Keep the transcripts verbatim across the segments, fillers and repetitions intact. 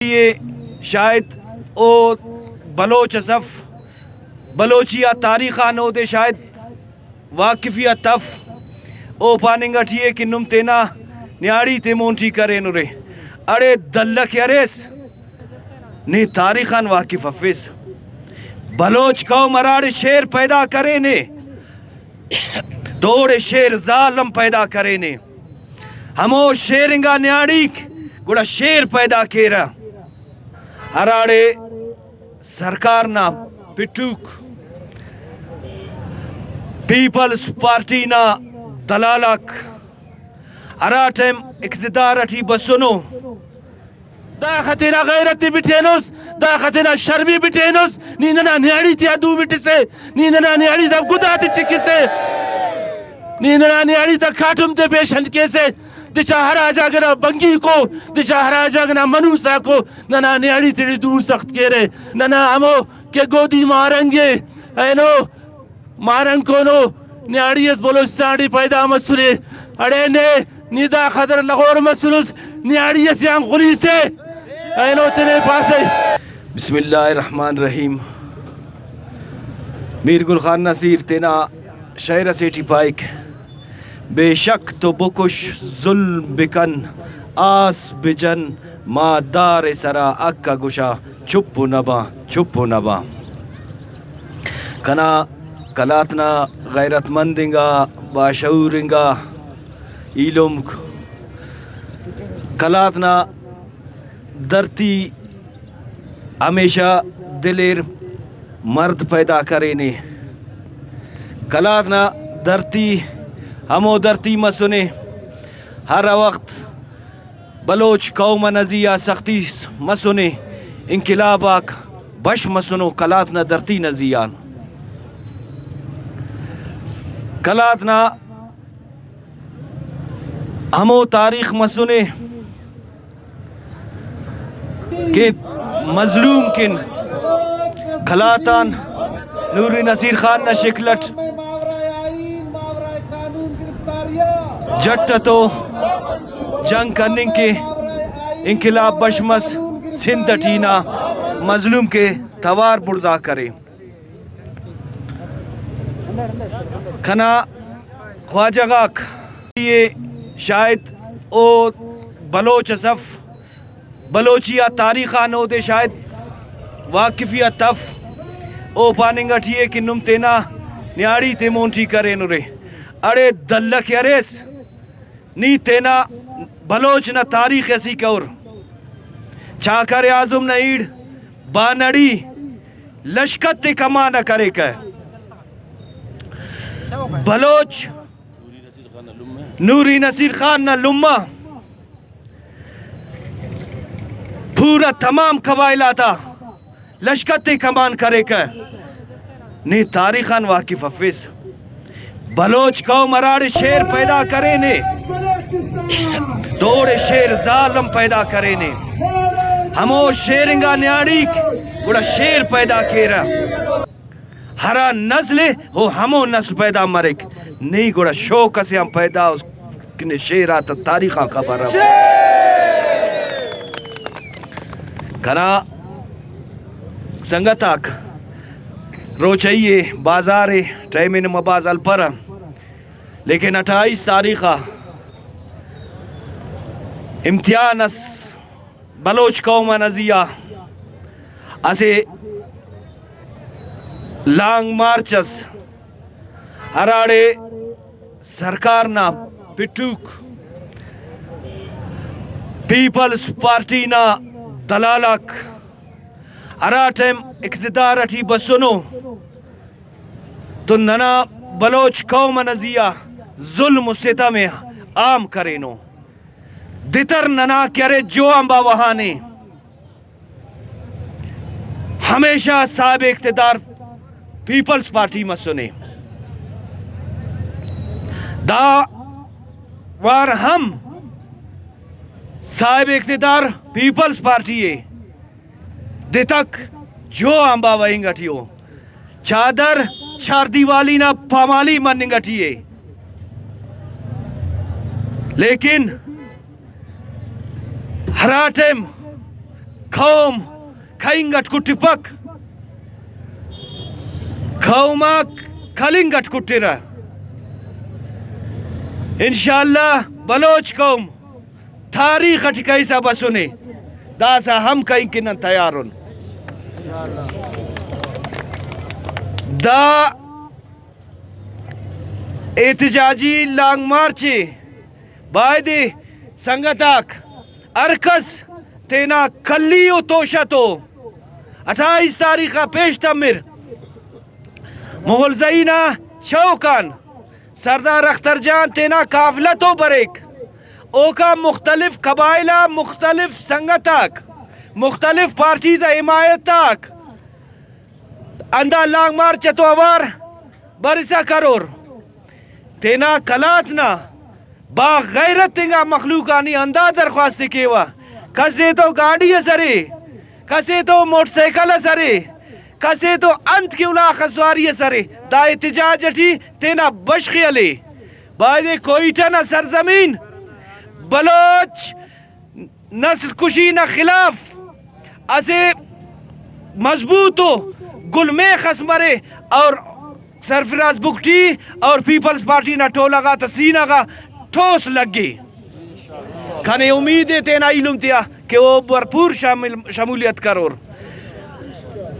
ٹی ءِ۔ شاید او بلوچ اس اف، بلوچی آ تاریخ آن اودے شاید واقفیت اف۔ او پاننگ ٹی ءِ کہ نم تینا نیاڑی تے مون ٹی کرینرے۔ اڑے دلہ کہ اریس، نی تاریخ آن واقف افیس۔ بلوچ قوم ہراڑے شعر پیدا کرینے، تو اوڑے شعر زال ہم پیدا کرینے۔ ہمو شعر انگا نیاڑیک گڑا شعر پیدا کیرہ، ہراڑے سرکار نا پٹوک، پیپلز پارٹی نا دلال آک ہرا ٹائم اقتدار ٹی بسنو، داخہ تینا غیرت ءِ بٹینس، داخہ تینا شرم ءِ بٹینس، نی ننا نیاڑی تیا دو بٹسے، نی ننا نیاڑی تا گدا تے چکسے، نی ننا نیاڑی تا کاٹم تے پیشن کیسے، دچا ہرا جاگہ نا بنگیکو، دچا ہرا جاگہ نا منوس آکو، ننا نیاڑی تیٹی دو سخت کیرے، ننا ہمو کہ گودی مارنگ ءِ، اینو مارنگ کونو، نیاڑی اس بلوچستان ٹی پیدا مسنے۔ اڑے نے نی دا خدر لغور مسنس، نیاڑی اسے آن خلیسے، اینو تینے پاسے۔ بسم اللہ الرحمن الرحیم۔ میر گل خان نصیر تینا شعر اسے ٹی پائک، بے شک تو بکش ظلم بکن، آس بجن، ما دار سرا حق ءِ گشا، چپ و نباں، چپ و نباں۔ کنا قلات نا غیرت مند انگا، باشعور انگا ایلمک، قلات نا دھرتی ہمیشہ دلیر مرد پیدا کرینے۔ قلات نا دھرتی ہمو دھرتی مسنے، ہر وخت بلوچ قوم ئنا زی آ سختی مسنے، انقلاب آک بش مسنو قلات نا دھرتی نا زی آن۔ قلات نا ہمو تاریخ مسنے کہ مظلوم کن قلات آن نوری نصیر خان نا شکل اٹ جٹ اتو جنگ کننگ کہ انقلاب بش مس، سندھ اٹی نا مظلوم کہ توار بڑزا کرے۔ کنا خواجہ غاک ءِ، شاید او بلوچ اس اف، بلوچی آ تاریخ آن اودے شاید واقفیت اف۔ او پاننگ ٹی ءِ کہ نم تینا نیاڑی تے مون ٹی کرینرے۔ اڑے دلہ کہ اریس، نی تینا بلوچ نا تاریخ ءِ اسیکہ ہر۔ چاکر اعظم نا ایڑ بانڑی لشکر تے کمانہ کریکہ۔ بلوچ نوری نصیر خان نا لمہ پورا تمام قبائل آتا لشکر تے کمان کریکہ۔ نی تاریخ آن واقف افیس۔ بلوچ قوم ہراڑے شعر پیدا کرینے، تو اوڑے شعر زال ہم پیدا کرینے۔ ہمو شعر انگا نیاڑیک گڑا شعر پیدا کیرہ۔ ہرا نسل ءِ او ہمو نسل پیدا مریک۔ نی گڑا شوق اسے آن پیدا اس کہ نے شعر آتا تاریخ آن خبر اف۔ کنا سنگت آک، روچہ ءِ، بازار ءِ، ٹائم ءِ نما بھاز ہلپرہ، لیکن اٹھائیس تاریخ آ امتحان اس بلوچ قوم ئنا زی آ اسہ لانگ مارچ اس، ہراڑے سرکار نا پٹوک پیپلز پارٹی نا دلال آک ہرا ٹائم اقتدار ٹی بسنو تو ننا بلوچ قوم ئنا زی آ ظلم و ستم ءِ عام کرینو۔ دتر ننا کہ ارے جو آن باوہ آنے ہمیشہ صاحب اقتدار پیپلز پارٹی مسنے۔ دا وار ہم صاحب اقتدار پیپلز پارٹی ءِ دتک جو آن باوہ انگ ٹی او۔ چادر چار دیوالی نا پامالی مننگ ٹی ءِ، لیکن ہرا ٹائم قوم کہنگ اٹ کٹپک، قوم آک کلنگ اٹ کٹرہ۔ انشاءاللہ بلوچ قوم تاریخ اٹی کہسا بسنے، داسہ ہم کہنگ کہ نن تیار ان۔ دا احتجاجی لانگ مارچ ءِ بایدے سنگت آک ہر کس تینا کلی و توشہ تو اٹھائیس تاریخ آ پیش تمر۔ مغل زئی نا چوک آن سردار اختر جان تینا قافلہ تو بریک، اوکان مختلف قبائل آ مختلف سنگت آک، مختلف پارٹی تا حمایت آک ہندا لانگ مارچ اتون اوار برسا کرور۔ تینا قلات نا با غیرت انگا مخلوق آ نی ہندا درخواست ءِ کیوہ، کسے تو گاڈی اس ارے، کسے تو موٹر سائیکل اس ارے، کسے تو انت کہ الاخ سواری اس ارے، دا احتجاج اٹی تینا بشخ ءِ ہلے۔ بایدے کوئٹہ نا سرزمین بلوچ نسل کشی نا خلاف اسہ مضبوط و گل میخ اس مرے، اور سرفراز بگٹی اور پیپلز پارٹی نا ٹولہ غاتا سینہ غا ٹھوس لگے۔ کنے امید ءِ تینا ایلم تیا کہ او بھرپور شامل، شمولیت کرور۔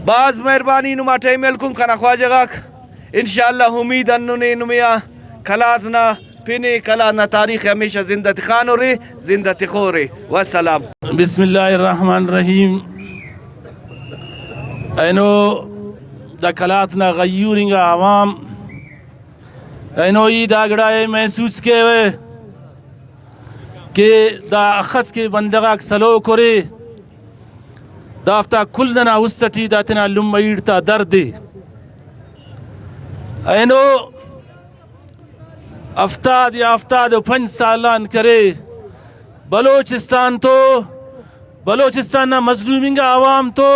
بھاز مہربانی نما ٹائم ءِ ہلکم کنا خواجہ غاک۔ انشاءاللہ امید ہندن ءِ نمے آ قلات نا پن ءِ، قلات نا تاریخ ءِ ہمیشہ زندہ تخانورے، زندہ تخورے۔ والسلام۔ بسم اللہ الرحمن الرحیم۔ اینو دا قلات نا غیور انگا عوام، اینو ای دا گڑا ءِ محسوس کیوہ کہ دا اخس کہ بندغ آک سلوک ارے، دافتا کل ننا است ٹی دا تینا لمہ ایڑ تا درد ءِ۔ اینو ہفتاد یا ہفتاد و پنچ سال آن کرے بلوچستان تو، بلوچستان نا مظلوم انگا عوام تو،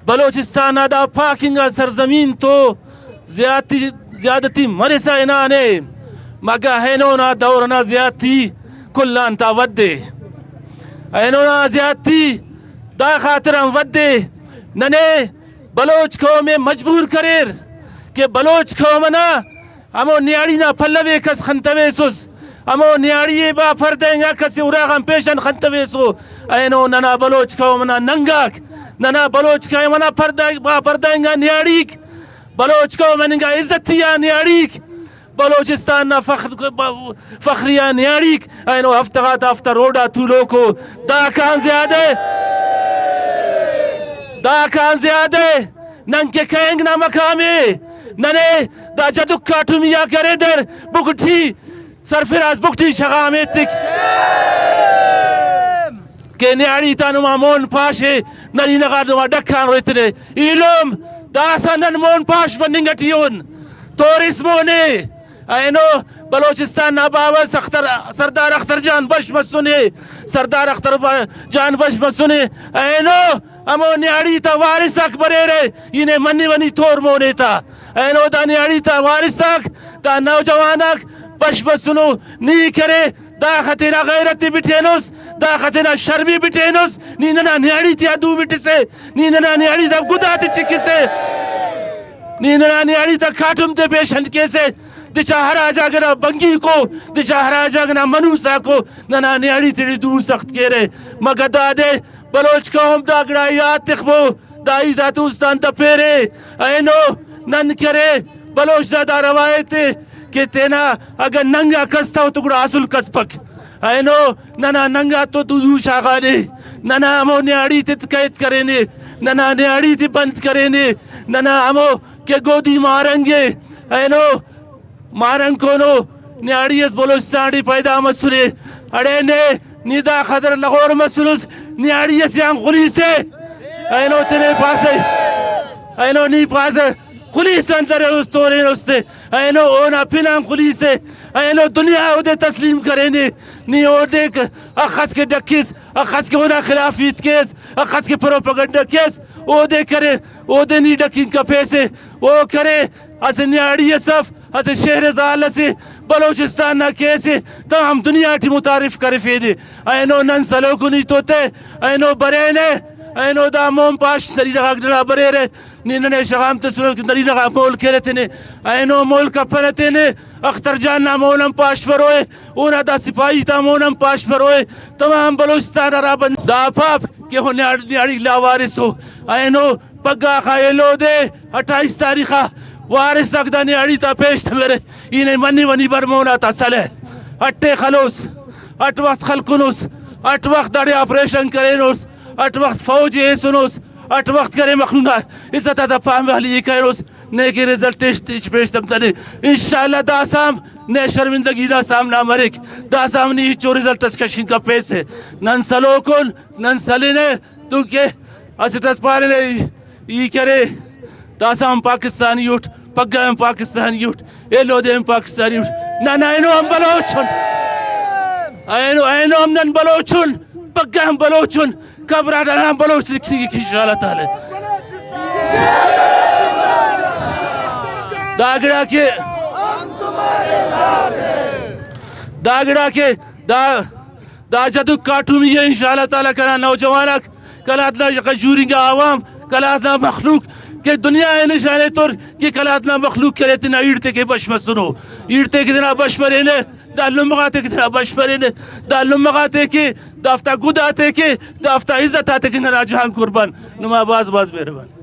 بلوچستان نا دا پاک انگا سرزمین تو زیادتی، زیادتی مرسا ہنانے، مگہ اینو نا دور ئنا زیادتی کل آن تا ودے۔ اینو نا زیادتی دا خاطر آن ودے، ننے بلوچ قوم ءِ مجبور کریر کہ بلوچ قوم ئنا ہمو نیاڑی نا پلو ءِ کس خنتویسس، ہمو نیاڑی ءِ با پردہ انگا کس ءِ اراغان پیشن خنتویسو۔ اینو ننا بلوچ قوم نا ننگاک، ننا بلوچ قوم نا پردہ، با پردہ انگا نیاڑیک، بلوچ قوم انگا عزتی آ نیاڑیک، بلوچستان نا فخر، فخری آ نیاڑیک۔ اینو ہفتہ غاتا ہفتہ روڈا تولوکو، داکان زیادہ، داکان زیادہ نن کہ کہنگ نا مقام ءِ، ننے دا جدک کاٹمی آ کرے در بگٹی، سرفراز بگٹی شغام ایتک کہ نیاڑی تا نما مون پاش ءِ، نرینہ غا نما ڈکان روتنے۔ ایلم داسہ نن مون پاش بننگ ٹی اُن، تورس مونے۔ اینو بلوچستان نا باوہ اختر، سردار اختر جان بش مسنے، سردار اختر با-، جان بش مسنے۔ اینو ہمو نیاڑی تا وارث آک بریرہ، ای نے منوہ نی تور مونے تا۔ اینو دا نیاڑی تا وارث آک، دا نوجوان آک بش مسنو، نی کرے داخہ تینا غیرت ءِ بٹینس، داخہ تینا شرم ءِ بٹینس، نی ننا نیاڑی تیا دو بٹسے، نی ننا نیاڑی تا گد آتے چکسے، نی ننا نیاڑی تا کاٹم تے پیشن کیسے۔ دچا ہرا جاگہ نا بنگیکو، دچا ہرا جاگہ نا منوساکو ننا نیاڑی تیٹی دو سخت کیرہ۔ مگہ دادے بلوچ قوم دا گڑا یات تخبو، دا ہیت آ دوستان تپیرے۔ اینو نن کرے بلوچ نا دا روایت ءِ کہ تینا اگہ ننگا کس تاو تو گڑا اسل کس پک۔ اینو ننا ننگا تو دو دو شاغانے، ننا ہمو نیاڑی تے قید کرینے، ننا نیاڑی تے بند کرینے، ننا ہمو کہ گودی مارنگ ءِ، اینو مارنگ کونو نیاڑی اس بلوچستان ٹی پیدا مسنے۔ اڑے نے نی دا خدر لغور مسنس، نیاڑی اسے آن خلیسے۔ اینو تینے پاسے، اینو نی پاسے خلیسان درے اس تورین استے۔ اینو اونا پن آن خلیسے۔ اینو دنیا اودے تسلیم کرینے۔ نی اودے ک-، اخس کہ ڈکس، اخس کہ اونا خلاف ہیت کیس، اخس کہ پروپیگنڈہ کیس، اودے کرے، اودے نی ڈکنگ کپیسے۔ او کرے اسہ نیاڑی اس اف، اسہ شہر زال اسے بلوچستان نا کیسے تمام دنیا ٹی متعارف کرفینے۔ اینو نن سلوکن ہیت تے، اینو برینہ، اینو دا مون پاش نرینہ غاک ننا بریرہ، نی ننے شغام تسنس کہ نرینہ غا مول کیرہ تینے، اینو مول کپنہ تینے۔ اختر جان نا مون ہم پاش بروئے، اونا دا سپاہی تا مون ہم پاش بروئے۔ تمام بلوچستان ہرا بند دا پاپ کہ او نیاڑ-، نیاڑی لاوارث ءُ۔ اینو پگہ آخا ایلو دے اٹھائیس تاریخ آ وارث آک دا نیاڑی تا پیش تمرہ۔ ای نے منی ونی بر مون آتا سلہ۔ اٹے خلوس، اٹ وخت خلکنس، اٹ وخت داڑے آپریشن کرینس، اٹ وخت فوج ایسنس، اٹ وخت کرے مخلوق نا عزت آتا پامالی ءِ کرینس۔ نیکہ رزلٹ ہچ پیش تمتنے۔ انشاءاللہ داسہ ہم نے شرمندگی نا سامنا مریک، داسہ ہم نی ہچو رزلٹ اس کشنگ کپیسہ۔ نن سلوکن، نن سلنہ، دنکہ اسٹ اس پارینے ای کرے، داسہ ہم پاکستانی اٹ، پگہ ہم پاکستانی اٹ، ایلو دے ہم پاکستانی اٹ۔ نن اینو ہم بلوچ ان۔ اینو، اینو ہم نن بلوچ ان، پگہ ہم بلوچ ان۔ قبر آ ننا بلوچ لکھنگک ان شاء اللہ تعالی۔ دا گڑا کہ، دا گڑا کہ، دا، دا جدو کاٹمی ءِ ان شاء اللہ تعالی۔ کنا نوجوان آک، قلات نا غژورینگا عوام، قلات نا مخلوق کہ دنیا ءِ نشان ایتور کہ قلات نا مخلوق کرے تینا ایڑ تے کہ بش مسنو، ایڑ تے کہ تینا بش مرینہ۔ دا لمہ غاتے کہ تینا بش مرینہ، دا لمہ غاتے کہ دافتا گد آتے کہ دافتا عزت آتے کہ ننا جان قربان۔ نما بھاز بھاز مہربانی۔